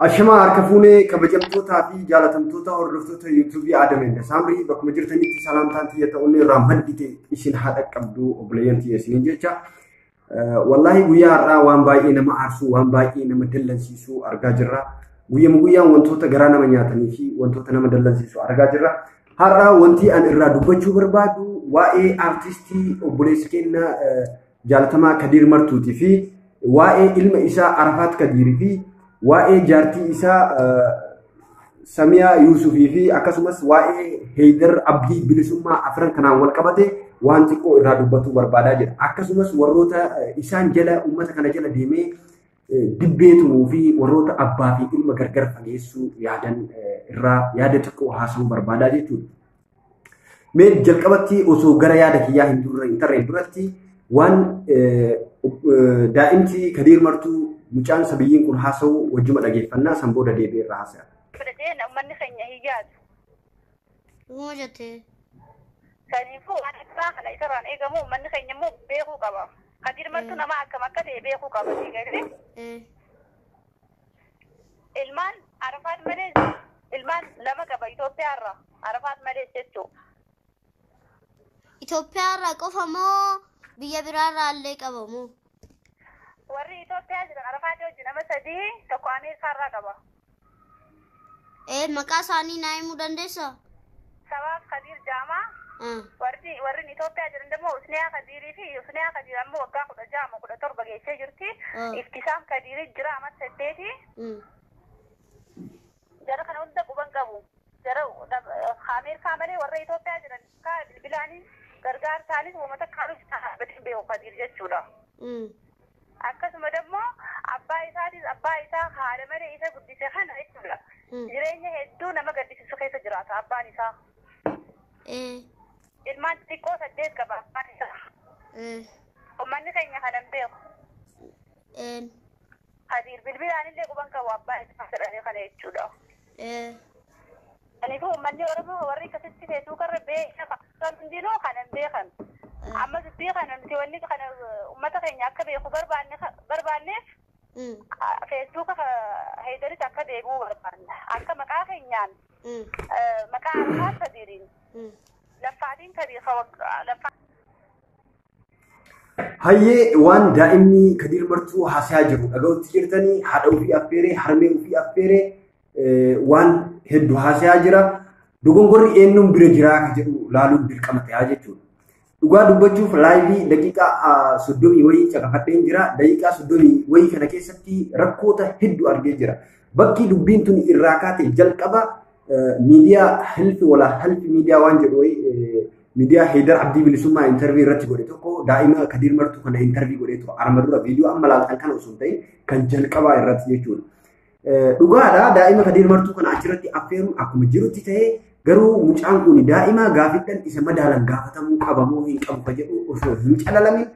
Ashamaa harka fuunee kabajamtootaa fi jaalatamtoota hordoftoota yuutuubii Aadameen Saamrii bakkuma jirtanitti salaamtaan tiyya ta'uun irraa maddite isin haa dhaqqabdu obboleeyyan tiyya isiniin jecha. Wallaahi guyyaa har'aa waan baay'ee nama aarsu, waan baay'ee nama dallansiisu argaa jirra. Guyyama guyyaan wantoota garaa nama nyaatanii fi wantoota nama dallansiisu argaa jirra. Har'a wanti an irraa dubbachuu barbaadu waa'ee aartistii obboleessa keenya jaalatamaa Kadiir Martuutii fi waa'ee ilma isaa Arafaat Kadiirii fi waa'ee jaartii isaa Samiyaa Yuusufii fi akkasumas waa'ee Heydar Abdii Bilisummaa afran kanaan wal qabate waan xiqqoo irraa dubbatuu barbaadaa jira. Akkasumas warroota isaan jala uummata kana jala deemee dibbee tumuu fi warroota abbaa fi ilma gargar fageessuu yaadan irraa yaada xiqqoo haasa'uu barbaadaa jechuudha. Mee jalqabatti osoo gara yaada kiyyaa hin tarreen duratti waan daa'imti Kadiir Martuu mucaan sabiyyiin kun haasa'u wajjuma dhageeffannaa san booda deebi'ee irraa haasa'a. Uummanni keenya hin yaadu. Dhuguma jettee. Kanaafuu waan akkanaa kana isarraan eegamu uummanni keenya immoo beekuu qaba. Kadiir Martuu nama akkam akka ta'e beekuu qaba. Ilmaan Arafaat malee ilmaan lama qaba Itoophiyaarra Arafaat malee jechuudha. Itoophiyaarraa qofa moo biyya biraarraa illee qaba moo? Warri Itoophiyaa jiran Arafaat wajjin nama sadii, tokko Ameerikaarraa qaba. Maqaa isaanii naa himuu dandeessaa? Sabaaf Kadiir Jaamaa. Warri Itoophiyaa jiran immoo Usniyaa Kadiirii fi Usniyaa Kadiir ammoo waggaa 16 17 geessee jirti. Iftisaam Kadiirii jira amma 8. Jara kana hunda quban qabu. Jara Ameerikaa malee warra Itoophiyaa jiran bilbilaanii gargaarsaanis uummata kaanuuf dhaabbatee beeku Kadiir jechuudha. Akkasuma immoo abbaa isaatis abbaa isaa haadha malee isa guddise kana jechuudha. Jireenya hedduu nama gaddisiisu keessa jiraata abbaan isaa. Ilmaan xixiqqoo 8 qaba abbaan isaa. Uummanni keenya kana hin beeku. Kadiir bilbilaan illee quban qabu abbaa isaa jedhanii kana jechuudha. Kanaafuu uummanni Oromoo warri akkasitti feesbuukarra beekan hundinuu kana hin beekan. Amma dubbii kana nuti wanni kana uummata keenya akka beeku barbaanneef feesbuuka Heydaris akka deebi'uu barbaanna. Akka maqaa keenyaan maqaa Arafaat Kadiiriin laffaatiin Kadiir laffaa. Hayyee waan daa'imni Kadiir Martuu haasayaa jiru dhaga'utti jirtanii haadha ofii affeeree harmee ofii affeeree waan hedduu haasayaa jira. Dogongorri eenyuun bira jiraa ka jedhu laaluun dirqama ta'aa jechuudha. Dhugaa dubbachuuf laayivii daqiiqaa 30 wayii caqafadheen jira. Daqiiqaa 30 wayii kana keessatti rakkoota hedduu argee jira. Bakki dubbiin tun irraa kaate jalqaba miidiyaa helfi walaa helfi miidiyaa waan jedhu wayii miidiyaa Heydar Abdii Bilisummaa intarvii irratti godhe tokko daa'ima Kadiir Martuu kana intarvii godhee ture. Arma dura viidiyoo amma laaltan kana osoo hin ta'in kan jalqabaa irratti jechuudha. Dhugaadha daa'ima Kadiir Martuu kana achirratti affeeruun akkuma jirutti ta'ee garuu mucaan kun daa'ima gaaffiidhaan isa madaalan gaafatamuu qaba moo hin qabu ka jedhu osoo hin calalamin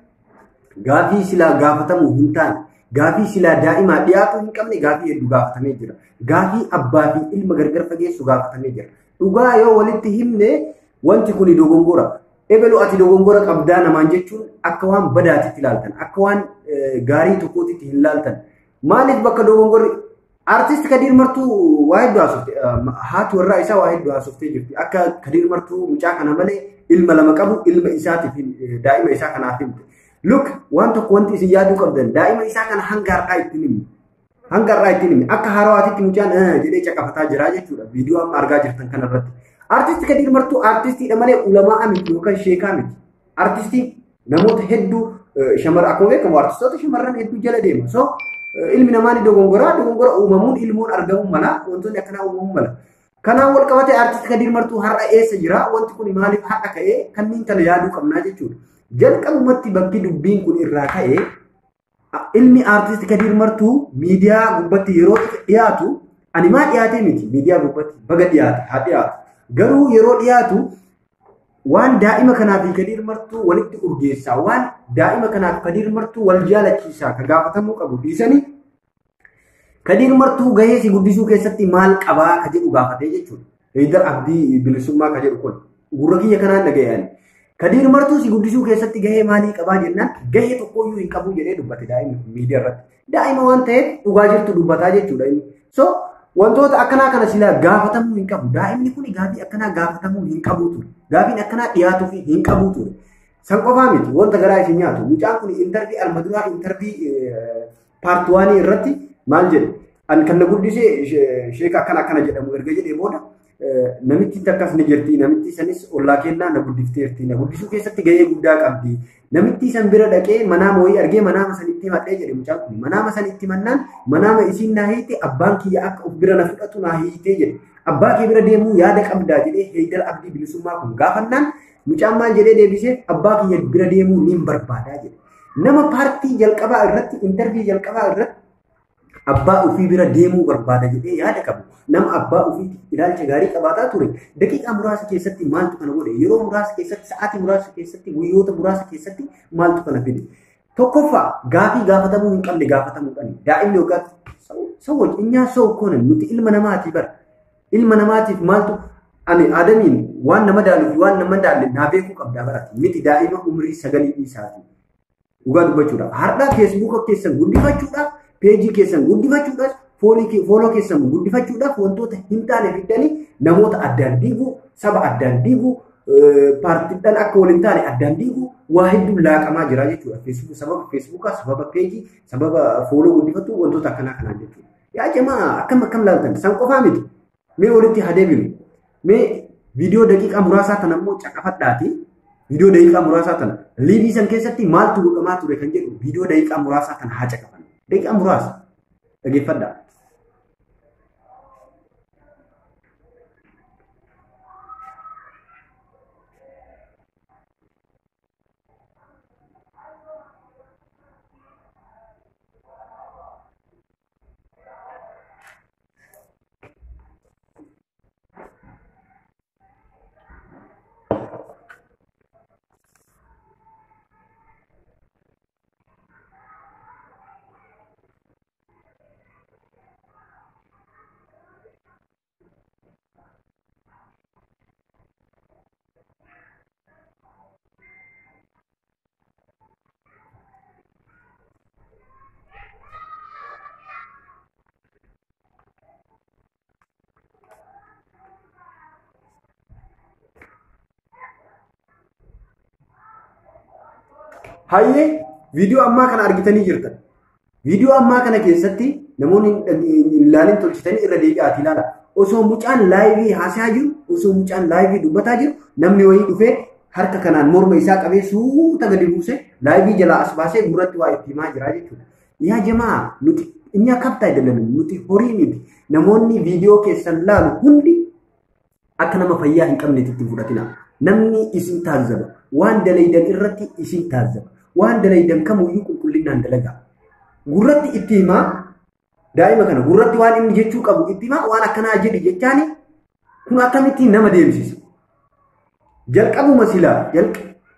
gaafii silaa gaafatamuu hin taane gaafii silaa daa'imaa dhiyaatu hin qabne gaafii hedduu gaafatamee jira. Gaafii abbaa fi ilma gargar fageessu gaafatamee jira. Dhugaa yoo walitti himne wanti kun dogongora. Ebelu ati dogongora qabdaa namaan jechuun akka waan badaatitti ilaaltan, akka waan gaarii tokkootitti hin ilaaltan. Maaliif bakka dogongorri Artisti Kadiir Martuu waa hedduu haasofte. Haati warraa isaa waa hedduu haasoftee jirti. Akka Kadiir Martuu mucaa kana malee ilma lama qabu ilma isaatiif daa'ima isaa kanaaf himte. Look waan tokko wanti isin yaaduu qabdan daa'ima isaa kana hanga har'aa ittiin himne. Hanga har'aa ittiin himne. Akka haarawaatitti mucaan jedhee caqafataa jira jechuudha. Viidiyoo amma argaa jirtan kanarratti. Artisti Kadiir Martuu artistiidha malee ulamaa miti yookaan sheekaa miti. Artistiin namoota hedduu shamarran akkuma beekamu artistoota shamarran hedduu jala deema. So ilmi namaa ni dogongora, dogongora uumamuun ilmoon argamuu mala, wantoonni akkanaa uumamuu mala. Kanaan wal qabatee artisti Kadiir Martuu har'a eessa jira? Wanti kun maaliif har'a ka'ee kanneen kana yaaduu qabnaa jechuudha. Jalqabumatti bakki dubbiin kun irraa ka'ee ilmi artisti Kadiir Martuu miidiyaa gubbatti yeroo dhiyaatu ani maa dhiyaatee miti miidiyaa gubbatti baga dhiyaate haa dhiyaatu. Garuu yeroo dhiyaatu waan daa'ima kanaaf Kadiir Martuu walitti urgeessaa, waan daa'ima kanaaf Kadiir Martuu wal jaalachiisaa ka gaafatamuu qabu dhiisanii Kadiir Martuu gahee si guddisuu keessatti maal qabaa ka jedhu gaafatee jechuudha. Heydar Abdii Bilisummaa ka jedhu kun gurra kiyya kanaan dhaga'e. Kadiir Martuu si guddisuu keessatti gahee maalii qabaa jennaan gahee tokkoyyuu hin qabu jedhee dubbate daa'imni miidiyaa irratti. Daa'ima waan ta'eef dhugaa jirtu dubbataa jechuudha inni. So wantoota akkanaa kana silaa gaafatamuu hin qabu. Daa'imni kun gaafii akkanaa gaafatamuu hin qabu ture. Gaafiin akkanaa dhiyaatuuf hin qabu ture. San qofaa miti wanta garaa isin nyaatu. Mucaan kun intarvii arma duraa intarvii part 1 irratti maal jedhe? An kan na guddise sheeka akkana akkana jedhamu erga jedhee booda namitti takkas ni jirti. Namitti sanis ollaa kennaa na guddifteerti. Na guddisuu keessatti gahee guddaa qabdi. Namitti san bira dhaqee manaama wayii argee manaama sanitti himadhee jedhe mucaan kun. Manaama sanitti mannaan manaama isiin naa hiite abbaan kiyya akka of bira na fudhatu naa hiitee jedhe. Abbaa kee bira deemuu yaada qabdaa jedhee Heydar Abdii Bilisummaa kun gaafannaan mucaan maal jedhee deebisee abbaa kiyya bira deemuu niin barbaadaa jedhe. Nama paartii jalqabaa irratti intarvii jalqabaa irratti abbaa ofii bira deemuu barbaada jedhee yaada qabu. Nama abbaa ofiitiif ilaalcha gaarii qabaataa ture. Daqiiqaa muraasa keessatti maaltu kana godhe? Yeroo muraasa keessatti, sa'aatii muraasa keessatti, guyyoota muraasa keessatti maaltu kana fide? Tokkoffaa gaafii gaafatamuu hin qabne gaafatamuudhaan daa'imni yookaan sawwaj inyaa saw konan nuti ilma namaati bara. Ilma namaatiif maaltu ani Adamiin waan nama daaluu fi waan nama daalle naa beekuu qabdaa barate. Miti daa'ima umrii 9 dhiisaati. Dhugaa dubbachuudha. Har'a feesbuuka keessan guddifachuudhaaf, peejii keessan guddifachuudhaaf, fooloo keessan guddifachuudhaaf wantoota hin taane fiddanii namoota addaan diiguu, saba addaan diiguu, paartiidhaan akka waliin taane addaan diiguu waa hedduun laaqamaa jira jechuudha. Feesbuuk sababa feesbuukaa, sababa peejii, sababa fooloo guddifatu wantoota akkanaa kanaan jechuudha. Yaa jamaa akkam akkam laaltan san qofaa miti. Mee walitti haa deebinu. Mee viidiyoo daqiiqaa muraasaa kana immoo caqafadhaati. Viidiyoo daqiiqaa muraasaa tana liivii san keessatti maaltu godhamaa ture kan jedhu viidiyoo daqiiqaa muraasaa kana haa caqafan. Daqiiqaa muraasa dhaggeeffadhaa. Hayyee viidiyoo ammaa kana argitanii jirtan. Viidiyoo ammaa kana keessatti namoonni ilaalin tolchitanii irra deebi'aati ilaala. Osoo mucaan laayivii haasaa jiru, osoo mucaan laayivii dubbataa jiru, namni wayii dhufee harka kanaan morma isaa qabee suuta gadi buusee laayivii jalaa as baasee gurratti waa itti himaa jira jechuudha. Yaa jamaa nuti inni akkabtaa idalan nuti horii miti. Namoonni viidiyoo keessan laalu hundi akka nama fayyaa hin qabneetti itti fudhatina. Namni isin taazzaba. Waan dalaydan irratti isin taazzaba. Waan dalaydan kamuyyuu qulqullinaan dalagaa. Gurratti itti himaa daa'ima kana gurratti waan inni jechuu qabu itti himaa waan akkanaa jedhi jechaani kun akkamittiin nama deemsisa. Jalqabuma silaa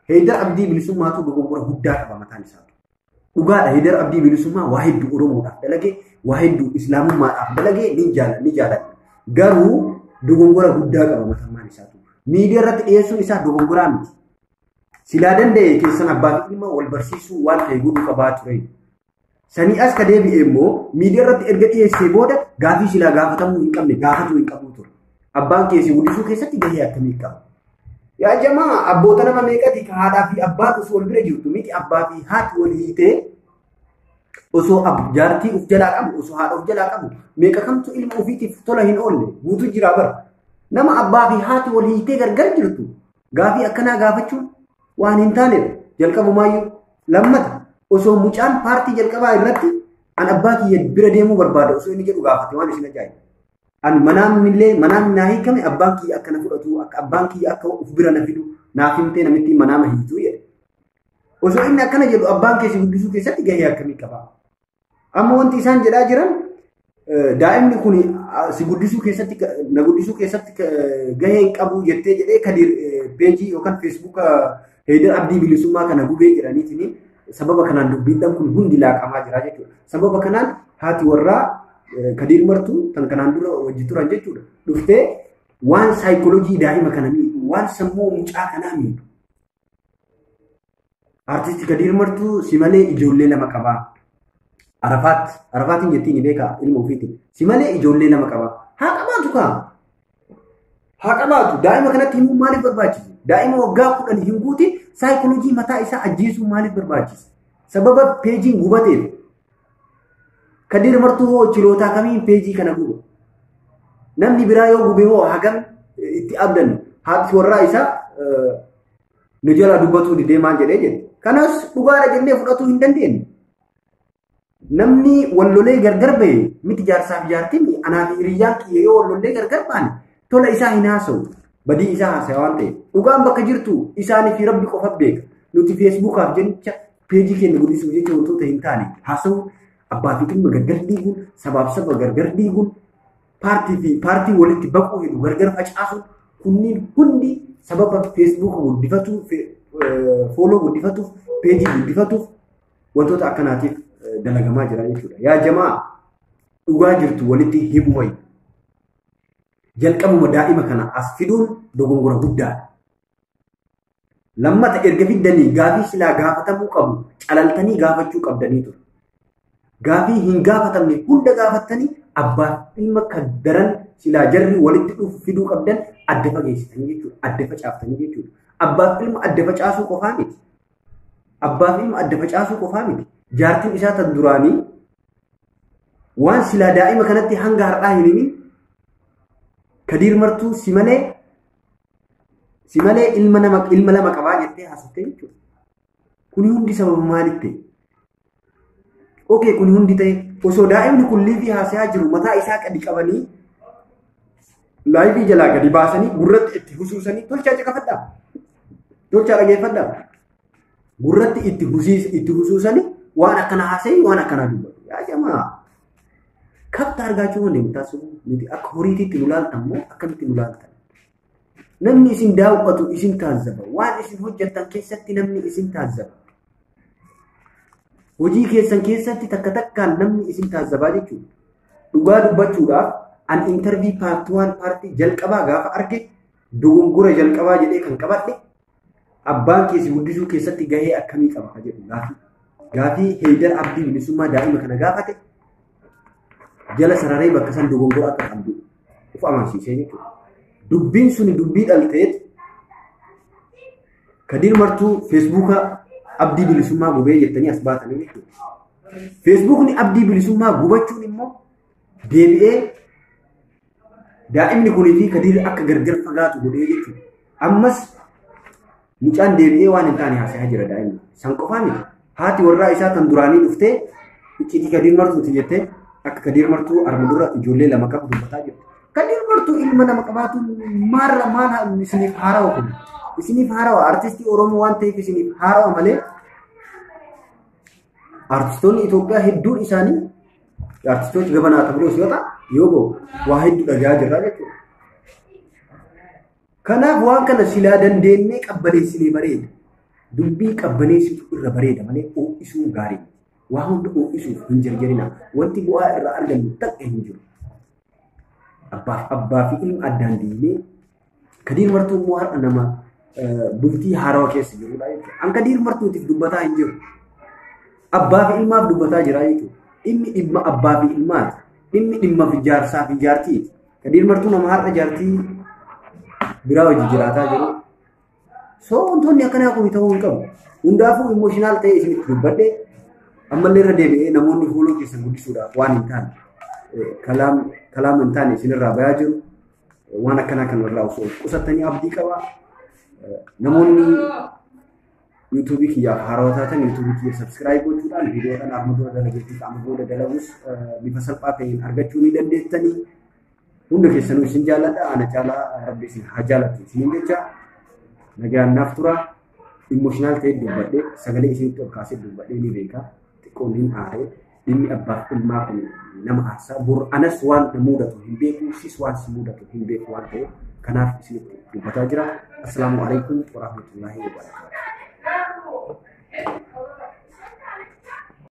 Heydar Abdii Bilisummaatu dogoggora guddaa qaba mataan isaatu. Dhugaadha Heydar Abdii Bilisummaa waa hedduu Oromoodhaaf dalagee, waa hedduu Islaamummaadhaaf dalagee ni jaalladha. Garuu dogoggora guddaa qaba mataan isaatu. Miidiyaa irratti dhiyeessuun isaa dogoggoraa miti. Silaa danda'e keessan abbaa fi ilma wal barsiisuu waan ta'e godhuu qabaa ture. Sanii as ka deebi'e immoo miidiyaa irratti erga dhiyeessee booda gaafii silaa gaafatamuu hin qabne gaafatuu hin qabu ture. Abbaan keessi guddisuu keessatti gahee akkamii qaba? Yaa jamaa abboota nama meeqati ka haadhaa fi abbaan osoo wal bira jirtu miti abbaa fi haati wal hiitee osoo jaartii of jalaa qabu osoo haadha of jalaa qabu meeqa kamtu ilma ofiitiif tola hin oolle guutuu jira bara. Nama abbaa fi haati wal hiitee gargar jirtu gaafii akkanaa gaafachuun waan hin taanedha. Jalqabumaayyuu lammata osoo mucaan paartii jalqabaa irratti an abbaa kiyya bira deemuu barbaada osoo inni jedhu gaafate waan isin ajaa'ibu. An manaamnillee manaamni naa hiikame abbaan kiyya akka na fudhatu akka abbaan kiyya akka of bira na fidu naaf himtee namitti manaama hiituu jedhe. Osoo inni akkana jedhu abbaan keessi guddisuu keessatti gahee akkamii qaba? Amma wanti isaan jedhaa jiran daa'imni kun si guddisuu keessatti na guddisuu keessatti gahee hin qabu jettee jedhee Kadir peejii yookaan feesbuuka Heydar Abdii Bilisummaa kana gubee jedhaniitiin sababa kanaan dubbiidhaan kun hundi laaqamaa jira jechuudha. Sababa kanaan haati warraa Kadir Martuu tan kanaan dura hojii turan jechuudha. Dhuftee waan saayikooloojii daa'ima kana miidhu, waan sammuu mucaa kanaa miidhu. Artisti Kadir Martuu si malee ijoollee lama qabaa. Arafaat Arafaatiin jettiin beekaa ilma ofiitiin. Si malee ijoollee lama qaba. Haa qabaatu kaa. Haa qabaatu. Daa'ima kanatti himuu maaliif barbaachise? Daa'ima waggaa 10 hin guutin saayikooloojii mataa isaa ajjeesuu maaliif barbaachise? Sababa peejiin gubateef. Kadir Martuu hoo chilootaa kamiin peejii kana guba? Namni biraa yoo gube hoo hagam itti abdannu? Haati warraa isaa nu jalaa dubbatuu didee maal jedhee jedhe. Kanas dhugaadha jennee fudhatuu hin dandeenye. Namni wallolee gargar bahe miti jaarsaaf jaartiin anaa fi hiriyyaan kiyya yoo wallolee gargar baane tola isaa hin haasa'u. Badii isaa haasa'e waan ta'eef. Dhugaan bakka jirtu isaanii fi Rabbi qofa beeka. Nuti feesbuukaaf jecha peejii keenya guddisuuf jecha wantoota hin taane haasa'u abbaa fi ilma gargar diiguun sabaaf saba gargar diiguun paartii fi paartii walitti baquu jedhu gargar facaasuun kunniin hundi sababa feesbuuka guddifatuuf fooloo guddifatuuf peejii guddifatuuf wantoota akkanaatiif dalagamaa jira jechuudha. Yaa jamaa dhugaa jirtu walitti himuu wayya. Jalqabuma daa'ima kana as fiduun dogongora guddaadha. Lammata erga fiddanii gaafii silaa gaafatamuu qabu calaltanii gaafachuu qabdanii ture. Gaafii hin gaafatamne hunda gaafattanii abbaaf ilma kan daran silaa jarri walitti dhufu fiduu qabdan adda fageessitanii jechuudha. Adda facaaftanii jechuudha. Abbaaf ilma adda facaasuu qofaa miti. Abbaaf ilma adda facaasuu qofaa miti. Jaartiin isaa tan duraanii waan silaa daa'ima kanatti hanga har'aa hin himin Kadir Martuu si malee ilma lama qabaa jettee haasattee jechuudha. Kuni hundi sababa maaliif ta'e? Okee kuni hundi ta'e osoo daa'imni kun liivii haasayaa jiru mataa isaa gadi qabanii laayivii jalaa gadi baasanii gurratti itti husuusanii tolchaa caqafadhaa. Tolchaa dhageeffadhaa. Gurratti itti husuusanii waan akkana haasa'e waan akkanaa dubbatu. Yaa jamaa kabta argaachuu waan deemtaas nuti akka horiitiitti nu laaltan moo akkamitti nu laaltan? Namni isin daawwatu isin taazzaba. Waan isin hojjettan keessatti namni isin taazzaba. Hojii keessan keessatti takka takkaan namni isin taazzabaa jechuudha. Dhugaa dubbachuudhaaf an intarvii paartii 1 paartii jalqabaa gaafa arge dogongora jalqabaa jedhee kan qabadhe abbaan keessi guddisuu keessatti gahee akkamii qaba jedhu gaafii. Gaafii Heydar Abdii Bilisummaa daa'ima kana gaafate jala sararee bakka san dogongora akka qabdu of amansiisee jechuudha. Dubbiin suni dubbii dhalteet Kadir Martuu feesbuuka Abdii Bilisummaa gubee jettanii as baatanii jechuudha. Feesbuukni Abdii Bilisummaa gubachuun immoo deebi'ee daa'imni kunii fi Kadir akka gargar fagaatu godhee jechuudha. Ammas mucaan deebi'ee waan hin taane haasa'aa jira daa'imni. San qofaa miti. Haati warraa isaa tan duraanii dhuftee icciitii Kadir Martuuti jettee akka Kadir Martuu arma dura ijoollee lama qabu dubbataa jirti. Kadir Martuu ilma nama qabaatu maarra maal isiniif haarawa kun? Isiniif haarawa artistii Oromoo waan ta'eef isiniif haarawa malee artistoonni Itoophiyaa hedduun isaanii artistoota gabanaa ta'uu yoo ta'a yoo ba'u waa hedduu dhagahaa jirra jechuudha. Kanaaf waan kana silaa dandeenyee qabbaneessinee bareeda. Dubbii qabbaneessitu irra bareeda malee ho'isuun gaarii. Waa hunda ho'isuuf hin jarjarina. Wanti bu'aa irraa argannu takka hin jiru. Abbaa fi ilma addaan deemee Kadir Martuu immoo har'a nama bultii haarawaa keessa jirudha jechuudha. An Kadir Martuutiif dubbataa hin jiru. Abbaa fi ilmaaf dubbataa jira jechuudha. Dhimmi dhimma abbaa fi ilmaati. Dhimmi dhimma fi jaarsaa fi jaartiiti. Kadir Martuu nama har'a jaartii biraa hojii jiraataa jiru. So wantoonni akkanaa kun ta'uu hin qabu. Hundaafuu imooshinaal ta'ee isinitti dubbadhe ammallee irra deebi'ee namoonni fuuloo keessan guddisuudhaaf waan hin taane kalaama hin taane isinirraa bayaa jiru. Waan akkanaa kanarraa osoo qusattanii abdii qaba. Namoonni yuutuubii kiyyaaf haarawaa taatan yuutuubii kiyya sabskiraayib gochuudhaan viidiyoodhaan arma dura dalageetii qaama booda dalagus bifa salphaa ta'een argachuu ni dandeettanii. Hunda keessanuu isin jaalladha. Ana caalaa Rabbi isin haa jaallattu isiniin jecha nagaan naaf tura. Imooshinaal ta'ee dubbadhee sagalee isinitti ol kaasee dubbadhee ni beeka. Xiqqoon hin aaree dhimmi abbaaf ilmaa kun nama aarsaa. Bor anas waan na mudatu hin beeku, sis waan si mudatu hin beeku waan ta'eef kanaaf isinitti dubbataa jira. Assalaamu alaikum warahmatullaahi wabarakaatuh.